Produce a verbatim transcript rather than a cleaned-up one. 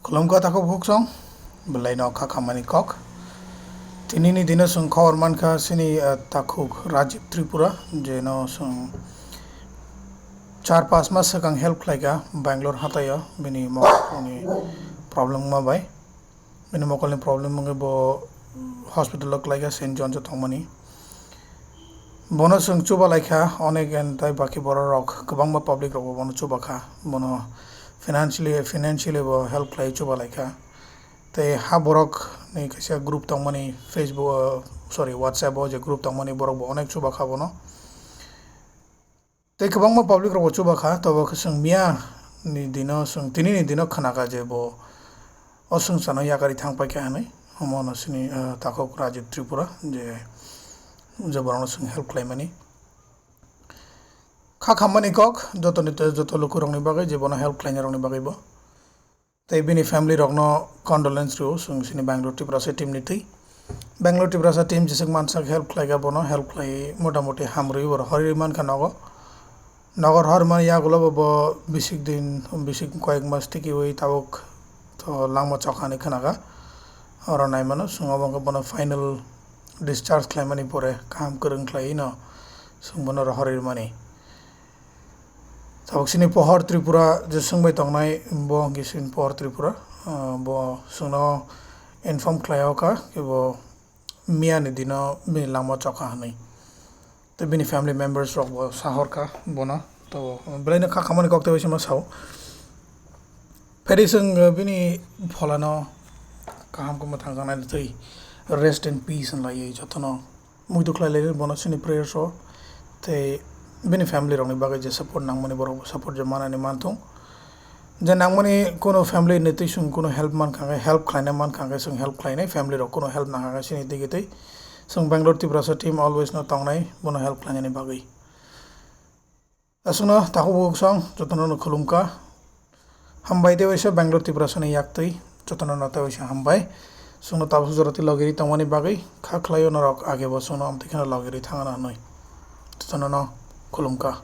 Khulumkha takhuk bukhuk song, belai no kha khamani kok. Tini ni dino chwng khobor mankha chini, ah, takhuk Rajib Tripura, jeno chwng char pas mas swkang help khlaikha Bangalore hataio, bini mokolni problem ma bai. Bini mokolni problem wngwi bo hospital o khlaikha, Saint John's o thangmani. Bono chwng chuba laikha, onek and tai baki borok rok, kwbangma public rok bo bono chuba kha. Bono financially, financially bo help khlai chuba laikha. Tei ha borok ni kaisa group tongmani Facebook, uh, sorry, WhatsApp o je group tongmani borok bo onek chuba kha bono. Tei kwbangma public rok bo chuba kha, tobo khe chwng miya ni dino, chwng tini ni dino khna kha je bo o swngchar no yakari thang pai kha hinwi. Omo no chini, uh, takhuk Rajib Tripura je, je borok no chwng help khlai mani. Kha khammani kok joto ni, joto lukurokni bagwi je bono help khlainai rokni bagwi bo. Tei bini family rokno condolence rw chwng chini Bangalore Tiprasa team ni twi. Bangalore Tiprasa team jeswk mansak help khlaikha bono, help khlai motamoti hamrwi bo rohorwi mankha nogo. Nogo rohormani yagulo bo, bo bisik din, bisik koyek mas tikiwi tabuk to langma chokani khnakha. Oro naimano chwng obo wngkha bono final discharge khlaimani pore kaham kwrwng khlaiwi no chwng bono rohorwi mani. Tabuk chini pohor Tripura je swngbai tongnai, bo hwnkhe chini pohor Tripura, ah, bo chwngno inform khlai o kha, khe bo miya ni dino bini langma chokha hinwi. Tei bini family members rok bo sahor kha bono, to belai no kha khamani kok tei bai se ma sao. Phedi chwng bini pholano kaham khe mwthang jaknai twi rest in peace hinlaiwi jotono muitu khlai lai bono chini prayers o, tei bini family rokni bagwi je support nangmani borok bo support je manani manthung. Je nangmani kuno family ni twi chwng kuno help mankha khe, help khlaina mankha khe chwng help khlainai, family rok kuno help nangkha khe chini twi twi chwng Bangalore Tiprasa team always no tongnai bono help khlainani bagwi. Aswkno takhuk bukhuk song jotono no khulumkha. Hambai tei waisa Bangalore Tiprasani yaktwi jotono no tei waisa hambai. Chwngno tabuk jora tei logiri tongmani bagwi kha khlaio norok age bo chwngno amtwi kheno logiri thangna hwnwi. Jotono no khulumkha.